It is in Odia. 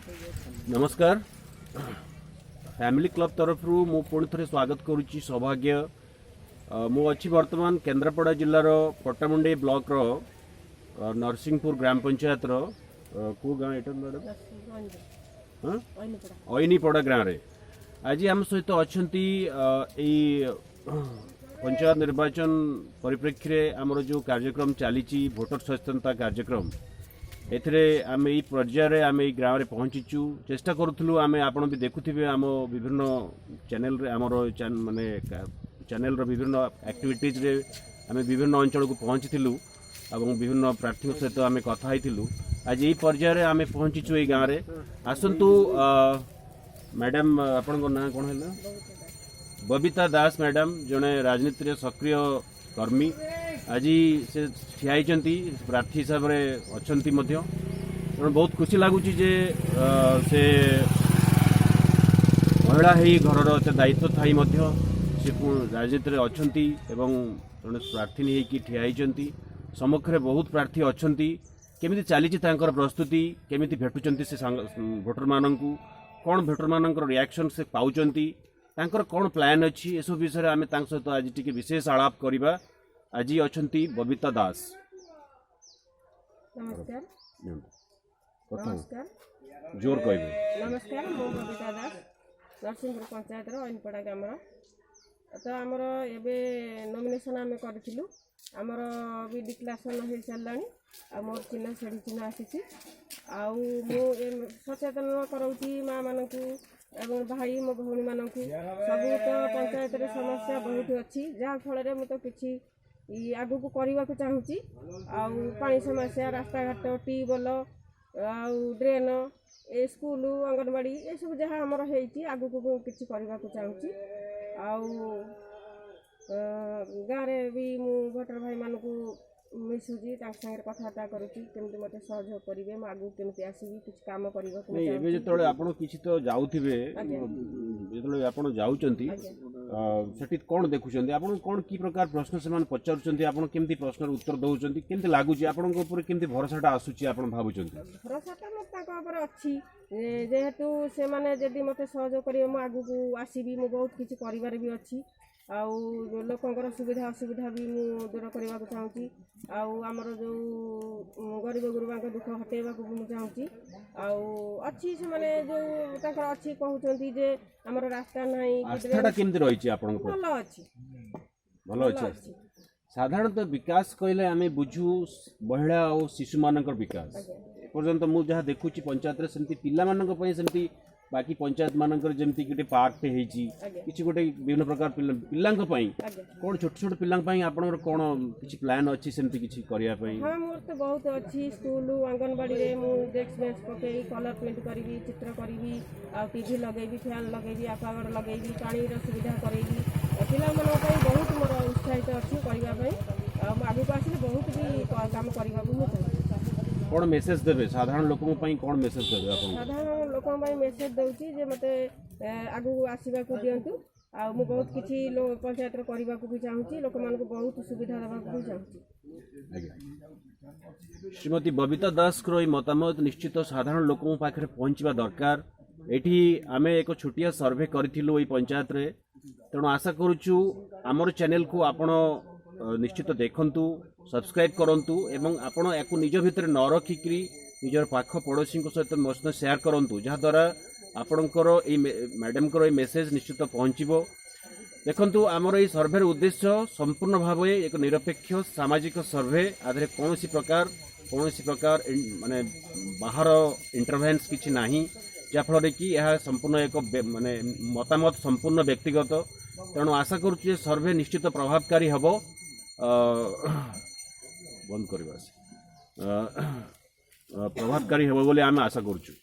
ନମସ୍କାର। ଫ୍ୟାମିଲି କ୍ଲବ୍ ତରଫରୁ ମୁଁ ପୁଣି ଥରେ ସ୍ୱାଗତ କରୁଛି ସୌଭାଗ୍ୟ। ମୁଁ ଅଛି ବର୍ତ୍ତମାନ କେନ୍ଦ୍ରାପଡ଼ା ଜିଲ୍ଲାର ପଟ୍ଟାମୁଣ୍ଡେଇ ବ୍ଲକର ନରସିଂହପୁର ଗ୍ରାମ ପଞ୍ଚାୟତର କେଉଁ ଗାଁ ଏଇଟା ମ୍ୟାଡ଼ାମ୍? ହଁ, ଐନିପଡ଼ା ଗାଁରେ। ଆଜି ଆମ ସହିତ ଅଛନ୍ତି ଏଇ ପଞ୍ଚାୟତ ନିର୍ବାଚନ ପରିପ୍ରେକ୍ଷୀରେ ଆମର ଯେଉଁ କାର୍ଯ୍ୟକ୍ରମ ଚାଲିଛି, ଭୋଟର ସଚେତନତା କାର୍ଯ୍ୟକ୍ରମ, ଏଥିରେ ଆମେ ଏଇ ପର୍ଯ୍ୟାୟରେ ଆମେ ଏଇ ଗ୍ରାମରେ ପହଞ୍ଚିଛୁ। ଚେଷ୍ଟା କରୁଥିଲୁ ଆମେ, ଆପଣ ବି ଦେଖୁଥିବେ ଆମ ବିଭିନ୍ନ ଚ୍ୟାନେଲରେ, ଆମର ମାନେ ଚ୍ୟାନେଲର ବିଭିନ୍ନ ଆକ୍ଟିଭିଟିଜରେ ଆମେ ବିଭିନ୍ନ ଅଞ୍ଚଳକୁ ପହଞ୍ଚିଥିଲୁ ଏବଂ ବିଭିନ୍ନ ପ୍ରାର୍ଥୀଙ୍କ ସହିତ ଆମେ କଥା ହେଇଥିଲୁ। ଆଜି ଏଇ ପର୍ଯ୍ୟାୟରେ ଆମେ ପହଞ୍ଚିଛୁ ଏଇ ଗାଁରେ। ଆସନ୍ତୁ, ମ୍ୟାଡ଼ାମ୍, ଆପଣଙ୍କ ନାଁ କ'ଣ ହେଲା? ବବିତା ଦାସ ମ୍ୟାଡ଼ାମ୍ ଜଣେ ରାଜନୀତିରେ ସକ୍ରିୟ କର୍ମୀ। ଆଜି ସେ ଠିଆ ହେଇଛନ୍ତି, ପ୍ରାର୍ଥୀ ହିସାବରେ ଅଛନ୍ତି ମଧ୍ୟ। ତେଣୁ ବହୁତ ଖୁସି ଲାଗୁଛି ଯେ ସେ ମହିଳା ହେଇ, ଘରର ଏତେ ଦାୟିତ୍ୱ ଥାଇ ମଧ୍ୟ ସେ ପୁଣି ରାଜନୀତିରେ ଅଛନ୍ତି ଏବଂ ଜଣେ ପ୍ରାର୍ଥିନୀ ହେଇକି ଠିଆ ହେଇଛନ୍ତି। ସମ୍ମୁଖରେ ବହୁତ ପ୍ରାର୍ଥୀ ଅଛନ୍ତି। କେମିତି ଚାଲିଛି ତାଙ୍କର ପ୍ରସ୍ତୁତି, କେମିତି ଭେଟୁଛନ୍ତି ସେ ଭୋଟରମାନଙ୍କୁ, କ'ଣ ଭୋଟରମାନଙ୍କର ରିଆକ୍ସନ୍ ସେ ପାଉଛନ୍ତି, ତାଙ୍କର କ'ଣ ପ୍ଲାନ୍ ଅଛି, ଏସବୁ ବିଷୟରେ ଆମେ ତାଙ୍କ ସହିତ ଆଜି ଟିକେ ବିଶେଷ ଆଳାପ କରିବା। ଆଜି ଅଛନ୍ତି ବବିତା ଦାସ। ନମସ୍କାର। ନିଅନ୍ତୁ, କଥା ହୁଅନ୍ତୁ। ନମସ୍କାର। ଜୋର କହିବେ। ନମସ୍କାର, ମୁଁ ବବିତା ଦାସ, ନରସିଂହପୁର ପଞ୍ଚାୟତର ଐନପଡ଼ା ଗ୍ରାମର। ତ ଆମର ଏବେ ନମିନେସନ୍ ଆମେ କରିଥିଲୁ, ଆମର ବି ଡିକ୍ଲାରେସନ୍ ହେଇସାରିଲାଣି ଆଉ ମୋର ଚିହ୍ନ ସେଢ଼ି ଚିହ୍ନ ଆସିଛି। ଆଉ ମୁଁ ଏ ସଚେତନ କରାଉଛି ମାଆମାନଙ୍କୁ ଏବଂ ଭାଇ ମୋ ଭଉଣୀମାନଙ୍କୁ ସବୁ। ତ ପଞ୍ଚାୟତରେ ସମସ୍ୟା ବହୁତ ଅଛି, ଯାହାଫଳରେ ମୁଁ ତ କିଛି ଆଗକୁ କରିବାକୁ ଚାହୁଁଛି। ଆଉ ପାଣି ସମସ୍ୟା, ରାସ୍ତାଘାଟ, ଟ୍ୟୁବୱେଲ୍ ଆଉ ଡ୍ରେନ୍, ଏ ସ୍କୁଲ, ଅଙ୍ଗନବାଡ଼ି, ଏସବୁ ଯାହା ଆମର ହେଇଛି, ଆଗକୁ ମୁଁ କିଛି କରିବାକୁ ଚାହୁଁଛି। ଆଉ ଗାଁରେ ବି ମୁଁ ଭୋଟର ଭାଇମାନଙ୍କୁ ମିଶୁଛି, ତାଙ୍କ ସାଙ୍ଗରେ କଥାବାର୍ତ୍ତା କରୁଛି, କେମିତି ମୋତେ ସହଯୋଗ କରିବେ, ମୁଁ ଆଗକୁ କେମିତି ଆସିବି, କିଛି କାମ କରିବାକୁ ମୁଁ ନାଇଁ, ଏବେ ଚାହୁଁଛି। ଯେତେବେଳେ ଆପଣ କିଛି ତ ଯାଉଥିବେ, ଯେତେବେଳେ ଆପଣ ଯାଉଛନ୍ତି, ସେଠି କ'ଣ ଦେଖୁଛନ୍ତି ଆପଣ? କ'ଣ କି ପ୍ରକାର ପ୍ରଶ୍ନ ସେମାନେ ପଚାରୁଛନ୍ତି? ଆପଣ କେମିତି ପ୍ରଶ୍ନର ଉତ୍ତର ଦେଉଛନ୍ତି? କେମିତି ଲାଗୁଛି? ଆପଣଙ୍କ ଉପରେ କେମିତି ଭରସାଟା ଆସୁଛି ଆପଣ ଭାବୁଛନ୍ତି? ଭରସାଟା ମୋର ତାଙ୍କ ଉପରେ ଅଛି, ଯେହେତୁ ସେମାନେ ଯଦି ମୋତେ ସହଯୋଗ କରିବେ, ମୁଁ ଆଗକୁ ଆସିବି। ମୁଁ ବହୁତ କିଛି କରିବାର ବି ଅଛି ଆଉ ଲୋକଙ୍କର ସୁବିଧା ଅସୁବିଧା ବି ମୁଁ ଦୂର କରିବାକୁ ଚାହୁଁଛି। ଆଉ ଆମର ଯେଉଁ ଗରିବ ଗୁରୁବାଙ୍କ ଦୁଃଖ ହଟେଇବାକୁ ବି ମୁଁ ଚାହୁଁଛି। ଆଉ ଅଛି ସେମାନେ ଯେଉଁ ତାଙ୍କର ଅଛି, କହୁଛନ୍ତି ଯେ ଆମର ରାସ୍ତା ନାହିଁ କି ଆସ୍ଥାଟା କେମିତି ରହିଛି ଆପଣଙ୍କ ପ୍ରତି? ଭଲ ଅଛି। ଭଲ ଭଲ ଅଛି। ଅଛି। ସାଧାରଣତଃ ବିକାଶ କହିଲେ ଆମେ ବୁଝୁ ମହିଳା ଆଉ ଶିଶୁମାନଙ୍କର ବିକାଶ। ଏପର୍ଯ୍ୟନ୍ତ ମୁଁ ଯାହା ଦେଖୁଛି ପଞ୍ଚାୟତରେ, ସେମିତି ପିଲାମାନଙ୍କ ପାଇଁ ସେମିତି ବାକି ପଞ୍ଚାୟତ ମାନଙ୍କରେ ଯେମିତି ଗୋଟେ ପାର୍କଟେ ହେଇଛି, କିଛି ଗୋଟେ ବିଭିନ୍ନ ପ୍ରକାର ପିଲାଙ୍କ ପାଇଁ, କ'ଣ ଛୋଟ ଛୋଟ ପିଲାଙ୍କ ପାଇଁ ଆପଣଙ୍କର କ'ଣ କିଛି ପ୍ଲାନ୍ ଅଛି ସେମିତି କିଛି କରିବା ପାଇଁ? ହଁ, ମୋର ତ ବହୁତ ଅଛି। ସ୍କୁଲ, ଅଙ୍ଗନବାଡ଼ିରେ ମୁଁ ଡେସ୍କ ବେଞ୍ଚ ପକେଇ କଲର୍ ପ୍ରିଣ୍ଟ କରିବି, ଚିତ୍ର କରିବି ଆଉ ଟିଭି ଲଗେଇବି, ଫ୍ୟାନ୍ ଲଗେଇବି, ଆକ୍ୱାଗାର୍ଡ଼ ଲଗେଇବି, ପାଣିର ସୁବିଧା କରେଇବି। ଆଉ ପିଲାମାନଙ୍କ ପାଇଁ ବହୁତ ମୋର ଉତ୍ସାହିତ ଅଛି କରିବା ପାଇଁ। ଆଉ ମୁଁ ଆଗକୁ ଆସିଲେ ବହୁତ ବି କାମ କରିବାକୁ ମୁଁ ଚାହୁଁଛି। କ'ଣ ମେସେଜ ଦେବେ ସାଧାରଣ ଲୋକଙ୍କ ପାଇଁ? କ'ଣ ମେସେଜ ଦେବେ ଆପଣ? ସାଧାରଣ ଲୋକଙ୍କ ପାଇଁ ମେସେଜ ଦେଉଛି ଯେ ମୋତେ ଆଗକୁ ଆସିବାକୁ ଦିଅନ୍ତୁ। ଆଉ ମୁଁ ବହୁତ କିଛି ପଞ୍ଚାୟତର କରିବାକୁ ବି ଚାହୁଁଛି, ଲୋକମାନଙ୍କୁ ବହୁତ ସୁବିଧା ଦେବାକୁ ବି ଚାହୁଁଛି। ଆଜ୍ଞା, ଶ୍ରୀମତୀ ବବିତା ଦାସଙ୍କର ଏଇ ମତାମତ ନିଶ୍ଚିତ ସାଧାରଣ ଲୋକଙ୍କ ପାଖରେ ପହଞ୍ଚିବା ଦରକାର। ଏଠି ଆମେ ଏକ ଛୋଟିଆ ସର୍ଭେ କରିଥିଲୁ ଏଇ ପଞ୍ଚାୟତରେ। ତେଣୁ ଆଶା କରୁଛୁ ଆମର ଚ୍ୟାନେଲକୁ ଆପଣ ନିଶ୍ଚିତ ଦେଖନ୍ତୁ, ସବସ୍କ୍ରାଇବ୍ କରନ୍ତୁ ଏବଂ ଆପଣ ୟାକୁ ନିଜ ଭିତରେ ନ ରଖିକିରି ନିଜର ପାଖ ପଡ଼ୋଶୀଙ୍କ ସହିତ ମଧ୍ୟ ସେୟାର କରନ୍ତୁ, ଯାହାଦ୍ୱାରା ଆପଣଙ୍କର ଏଇ ମ୍ୟାଡ଼ାମଙ୍କର ଏଇ ମେସେଜ ନିଶ୍ଚିତ ପହଞ୍ଚିବ। ଦେଖନ୍ତୁ, ଆମର ଏଇ ସର୍ଭେର ଉଦ୍ଦେଶ୍ୟ ସମ୍ପୂର୍ଣ୍ଣ ଭାବେ ଏକ ନିରପେକ୍ଷ ସାମାଜିକ ସର୍ଭେ। ଆ ଦେହରେ କୌଣସି ପ୍ରକାର ମାନେ ବାହାର ଇଣ୍ଟରଭେନ୍ସ କିଛି ନାହିଁ, ଯାହାଫଳରେ କି ଏହା ସମ୍ପୂର୍ଣ୍ଣ ଏକ ମାନେ ମତାମତ ସମ୍ପୂର୍ଣ୍ଣ ବ୍ୟକ୍ତିଗତ। ତେଣୁ ଆଶା କରୁଛୁ ଯେ ସର୍ଭେ ନିଶ୍ଚିତ ପ୍ରଭାବକାରୀ ହେବ। ବନ୍ଦ କରିବା, ପ୍ରଭାବକାରୀ ହେବ ବୋଲି ଆମେ ଆଶା କରୁଛୁ।